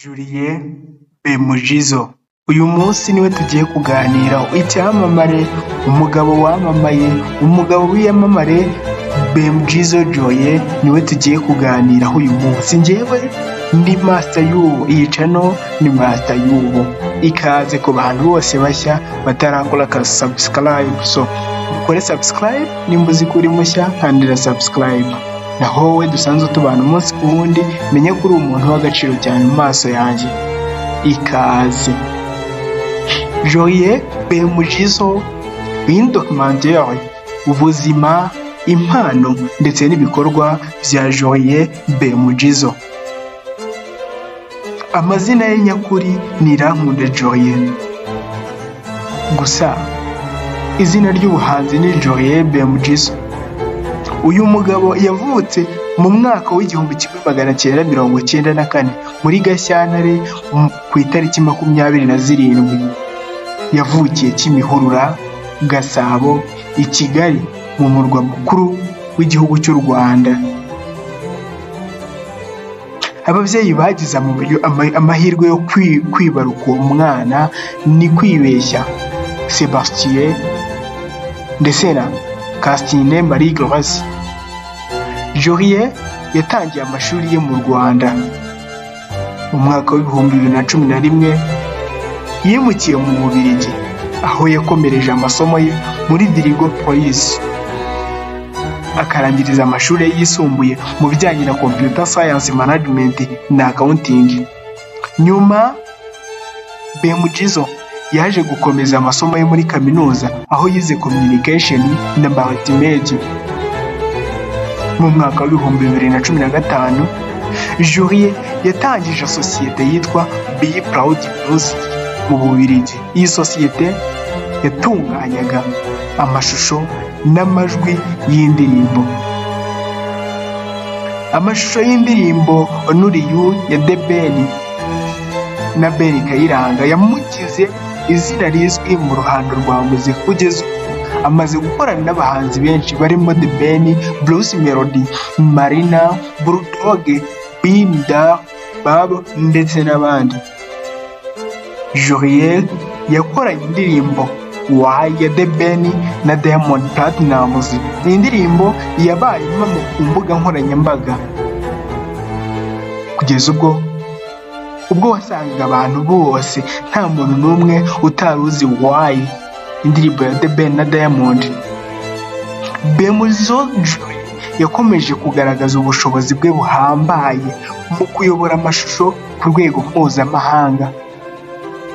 Julien Bemujizo, uyu munsi niwe tugiye kuganiraho, icyamamare, umugabo wamamaye, umugabo w'iyamamare Bemujizo Julien niwe tugiye kuganiraho uyu munsi. Njyewe ni Master Yubu, iyi channel ni Master Yubu. Ikaze ku bantu bose bashya batarakora ka subscribe, so mukore subscribe nimba uzi ko uri mushya, kandira subscribe. Naho wowe dusanzwe tubana umunsi ku wundi, menye ko uri umuntu w'agaciro cyane mu maso yanjye. Ikaze. Julien Bemujizo, iyi ni documentaire, ubuzima, impano ndetse n'ibikorwa bya Julien Bemujizo. Amazina ye nyakuri ni Irankunda Julien, gusa izina ry'ubuhanzi ni Julien Bemujizo. Uyu mugabo yavutse mu mwaka w'1994 muri Gashyantare ku itariki 27. Yavukiye Kimihurura, Gasabo, i Kigali mu murwa mukuru w'igihugu cy'u Rwanda. Ababyeyi bagize amahirwe yo kwibaruka uwo mwana ni Kwibeshya Sebastien ndetse na Castine Marie Grace. Julien yatangiye amashuri ye mu Rwanda. Mu mwaka w'2011 yimukiye mu Bubiligi, aho yakomereje amasomo ye muri Dirigo Police, akarangiriza amashuri ye yisumbuye mu bijyanye na Computer Science, Management na Accounting. Nyuma Bemujizo yaje gukomeza amasomo ye muri kaminuza, aho yize Communication na Multimedia. Mu mwaka w'2015 Julien yatangije sosiyete yitwa Be Proud Music mu Bubiligi. Iyi sosiyete yatunganyaga amashusho n'amajwi y'indirimbo. Amashusho y'indirimbo Only You ya The Ben na Ben Kayiranga yamugize izina rizwi mu ruhando rwa muzika. Kugeza ubu amaze gukorana n'abahanzi benshi barimo The Ben, Bruce Melody, Marina, Bulldog, Binda, Babo ndetse n'abandi. Julien yakoranye indirimbo Why ya The Ben na Diamond Platnumz. Iyi ndirimbo yabaye impamo ku mbuga nkoranyambaga kugeza ubwo wasangaga abantu bose nta muntu n'umwe utari uzi Why, indirimbo ya The Ben na Diamond. Bemujizo Julien yakomeje kugaragaza ubushobozi bwe buhambaye mu kuyobora amashusho ku rwego mpuzamahanga.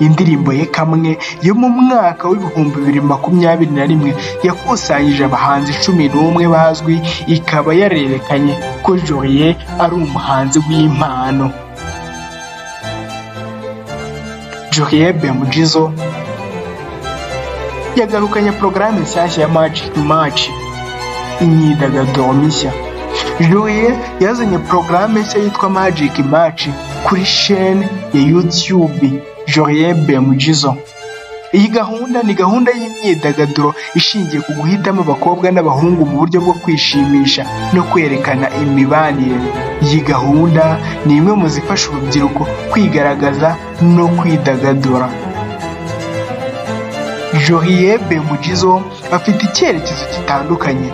Indirimbo ye Kamwe yo mu mwaka w'2021 yakusanyije abahanzi 11 bazwi, ikaba yarerekanye ko Julien ari umuhanzi w'impano. Julien Bemujizo yagarukanye porogaramu nshyashya ya Magic Match, imyidagaduro mishya. Julien yazanye porogaramu nshya yitwa Magic Match kuri chaîne ya YouTube Julien Bemujizo. Iyi gahunda ni gahunda y'imyidagaduro ishingiye ku guhitamo abakobwa n'abahungu mu buryo bwo kwishimisha no kwerekana imibanire. Iyi gahunda ni imwe mu zifasha urubyiruko kwigaragaza no kwidagadura. Julien Bemujizo afite icyerekezo gitandukanye,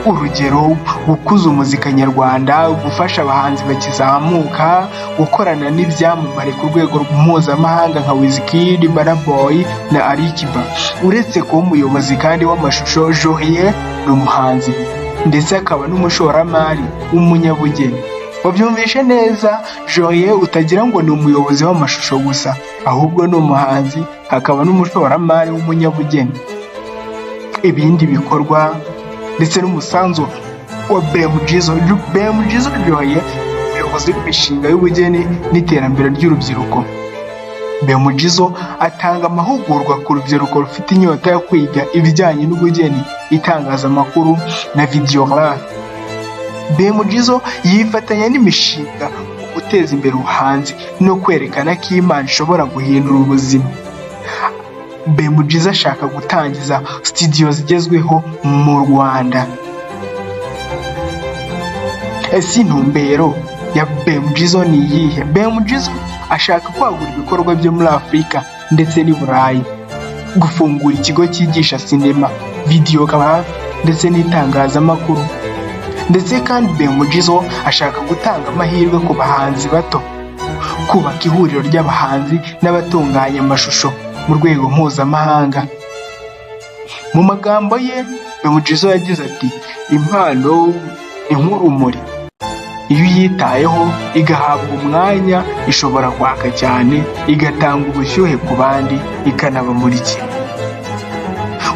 urugero gukuza umuzika nyarwanda, gufasha abahanzi bakizamuka, gukorana n'ibyamamare ku rwego mpuzamahanga nka Wizkid, Burna Boy na Alikiba. Uretse kuba umuyobozi kandi w'amashusho, Julien ni umuhanzi ndetse akaba n'umushoramari w'umunyabugeni. Wabyumvishe neza, Julien utagira ngo ni umuyobozi w'amashusho gusa, ahubwo ni umuhanzi akaba n'umushoramari w'umunyabugeni. Ibindi bikorwa ndetse n'umusanzu wa Bemujizo. Bemujizo Julien, umuyobozi w'imishinga y'ubugeni n'iterambere ry'urubyiruko. Bemujizo atanga amahugurwa ku rubyiruko rufite inyota yo kwiga ibijyanye n'ubugeni, itangazamakuru na videography. Bemujizo yifatanya n'imishinga mu guteza imbere ubuhanzi no kwerekana ko Imana ishobora guhindura ubuzima. Bemujizo ashaka gutangiza studio zigezweho mu Rwanda. Ese intumbero ya Bemujizo ni iyihe? Bemujizo Ashaka kwagura ibikorwa bye muri Afurika ndetse n'i Burayi, gufungura ikigo cyigisha sinema, videography ndetse n'itangazamakuru. Ndetse kandi Bmujizo ashaka gutanga amahirwe ku bahanzi bato, kubaka ihuriro ry'abahanzi n'abatunganya amashusho mu rwego mpuzamahanga. Mu magambo ye, Bmujizo yagize ati: "Impano ni nk'urumuri, iyo uyitayeho igahabwa umwanya ishobora kwaka cyane, igatanga ubushyuhe ku bandi, ikanabamurikira."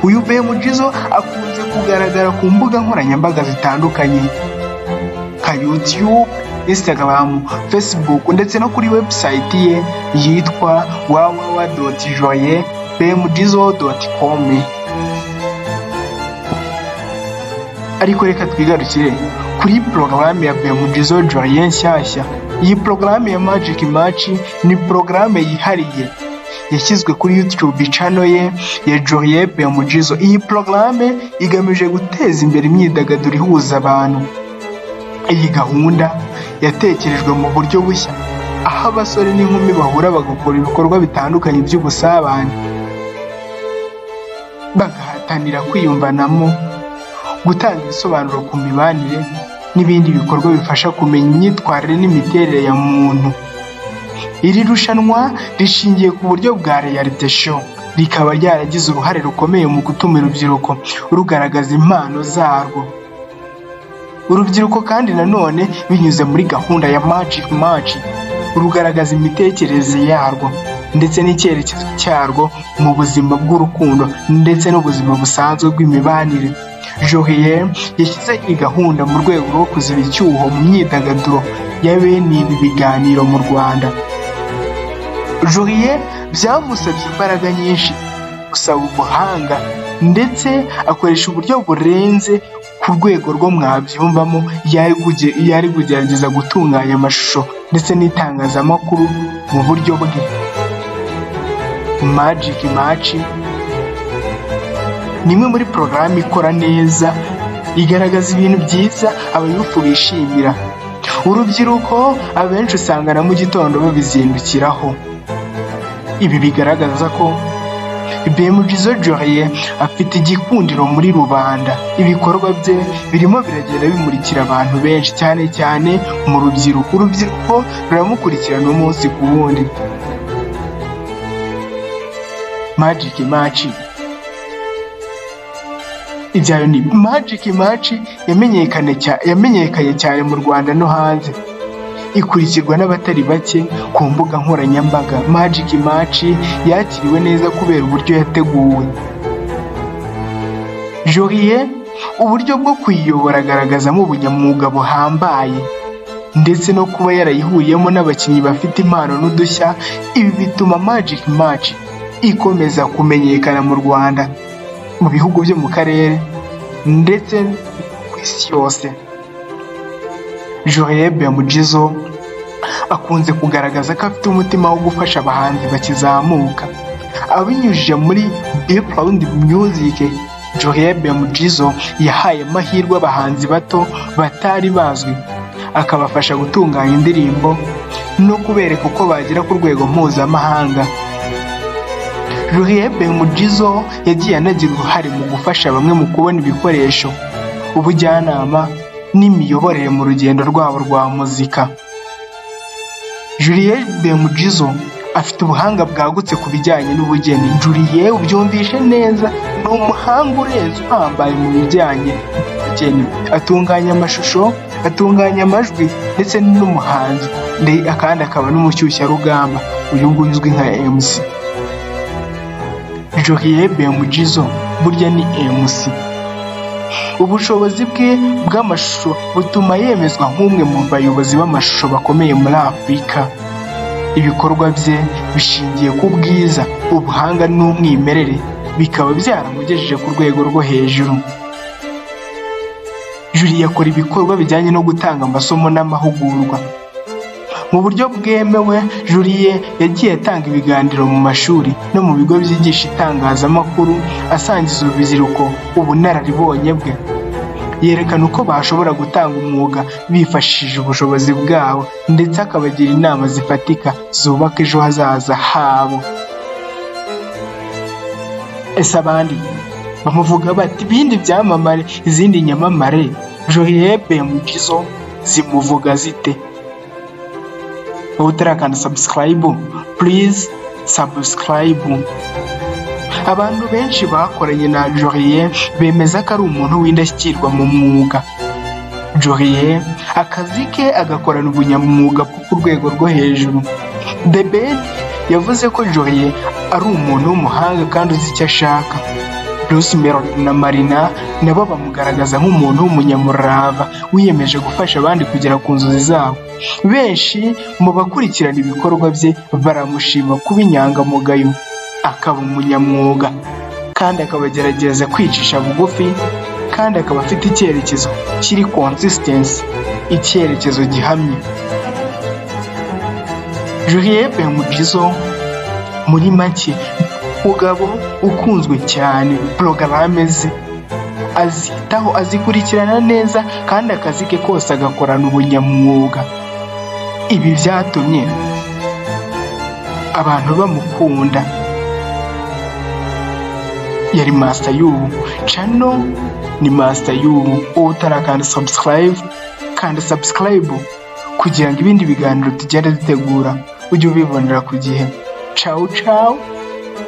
Uyu Bmujizo akunze kugaragara ku mbuga nkoranyambaga zitandukanye nka YouTube, Instagram, Facebook ndetse no kuri website ye yitwa www.joyebmujizo.com. Ariko reka twigarukire kuri porogaramu ya Bmujizo Joye nshyashya. Iyi porogaramu ya Magic Match ni porogaramu yihariye yashyizwe kuri YouTube channel ye ya Joye Bmujizo. Iyi porogaramu igamije guteza imbere imyidagaduro ihuza abantu. Iyi gahunda yatekerejwe mu buryo bushya, aho abasore n'inkumi bahura bagakora ibikorwa bitandukanye by'ubusabane, bagahatanira kwiyumvanamo, gutanga ibisobanuro ku mibanire n'ibindi bikorwa bifasha kumenya imyitwarire n'imiterere ya muntu. Iri rushanwa rishingiye ku buryo bwa reality show, rikaba ryaragize uruhare rukomeye mu gutuma urubyiruko rugaragaza impano zarwo. Urubyiruko kandi nanone, binyuze muri gahunda ya Magic Match, rugaragaza imitekerereze yarwo ndetse n'icyerekezo cyarwo mu buzima bw'urukundo ndetse n'ubuzima busanzwe bw'imibanire. Joye yashyize iyi gahunda mu rwego rwo kuziba icyuho mu myidagaduro ya bene ibi biganiro mu Rwanda. Joye byamusabye imbaraga nyinshi, gusaba ubuhanga, ndetse akoresha uburyo burenze ku rwego rwo mwabyumvamo iyo ari kugerageza gutunganya amashusho ndetse n'itangazamakuru mu buryo bwe. Magic Match ni imwe muri porogaramu ikora neza, igaragaza ibintu byiza abayufu bishimira. Urubyiruko abenshi usanga na mu gitondo babizindukiraho. Ibi bigaragaza ko Bmujizo Joye afite igikundiro muri rubanda. Ibikorwa bye birimo biragenda bimurikira abantu benshi, cyane cyane mu rubyiruko. Urubyiruko ruramukurikirana umunsi ku wundi. Magic Match ibyayo ni Magic Match yamenyekanye cyane mu Rwanda no hanze, ikurikirwa n'abatari bake ku mbuga nkoranyambaga. Magic Match yakiriwe neza kubera uburyo yateguwe. Joye uburyo bwo kuyiyobora agaragazamo ubunyamwuga buhambaye, ndetse no kuba yarayihuriyemo n'abakinnyi bafite impano n'udushya. Ibi bituma Magic Match ikomeza kumenyekana mu Rwanda, mu bihugu byo mu karere ndetse no ku isi yose. Joye Bmujizo akunze kugaragaza ko afite umutima wo gufasha abahanzi bakizamuka. Abinyujije muri Be Proud Music, Joye Bmujizo yahaye amahirwe abahanzi bato batari bazwi, akabafasha gutunganya indirimbo no kubereka uko bagera ku rwego mpuzamahanga. Joye Bmujizo yagiye anagira uruhare mu gufasha bamwe mu kubona ibikoresho, ubujyanama n'imiyoborere mu rugendo rwabo rwa muzika. Julien Bmujizo afite ubuhanga bwagutse ku bijyanye n'ubugeni. Julien, ubyumvishe neza, ni umuhanga urenze uhambaye mu bijyanye n'ubugeni. Atunganya amashusho, atunganya amajwi ndetse n'umuhanzi, kandi akaba n'umushyushyarugamba, uyu nguyu uzwi nka MC. Julien Bmujizo burya ni MC. Ubushobozi bwe bw'amashusho butuma yemezwa nk'umwe mu bayobozi b'amashusho bakomeye muri Afurika. Ibikorwa bye bishingiye ku bwiza, ubuhanga n'umwimerere, bikaba byaramugejeje ku rwego rwo hejuru. Julien akora ibikorwa bijyanye no gutanga amasomo n'amahugurwa. Mu buryo bwemewe, Julien yagiye atanga ibiganiro mu mashuri no mu bigo byigisha itangazamakuru, asangiza urubyiruko ubunararibonye bwe. Yerekana uko bashobora gutanga umwuga bifashishije ubushobozi bwabo, ndetse akabagira inama zifatika zubaka ejo hazaza habo. Ese abandi bamuvuga bati? Ibindi byamamare, izindi nyamamare, Joriye Bemujizo zimuvuga zite? Wowe utarakanda subscribe, please subscribe. Abantu benshi bakoranye na Joriye bemeza ko ari umuntu w'indashyikirwa mu mwuga. Joriye akazi ke agakorana ubunyamwuga bwo ku rwego rwo hejuru. The Ben yavuze ko Joriye ari umuntu w'umuhanga kandi uzi icyo ashaka. Bruce Melody na Marina nabo bamugaragaza nk'umuntu w'umunyamurava wiyemeje gufasha abandi kugera ku nzozi zabo. Benshi mu bakurikirana ibikorwa bye baramushima kuba inyangamugayo, akaba umunyamwuga, kandi akaba agerageza kwicisha bugufi, kandi akaba afite icyerekezo kiri consistency, icyerekezo gihamye. Juliet Mujizo muri make, mugabo ukunzwe cyane. Porogaramu ze azitaho, azikurikirana neza, kandi akazi ke kose agakorana ubunyamwuga. Ibi byatumye abantu bamukunda. Yari Master y'ubu, channel ni Master y'ubu. Wowe utarakanda subscribe, kanda subscribe kugira ngo ibindi biganiro tugenda dutegura ujye ubibonera ku gihe. Cawu cawu,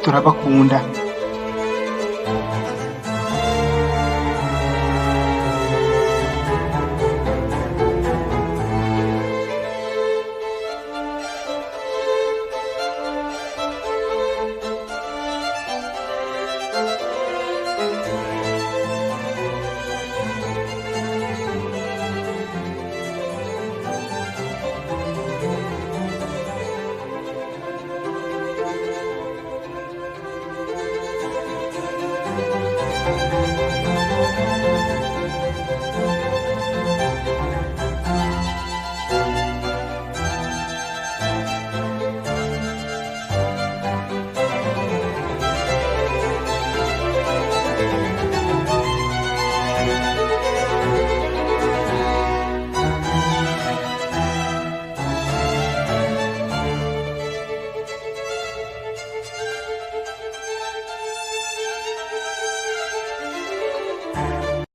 turabakunda.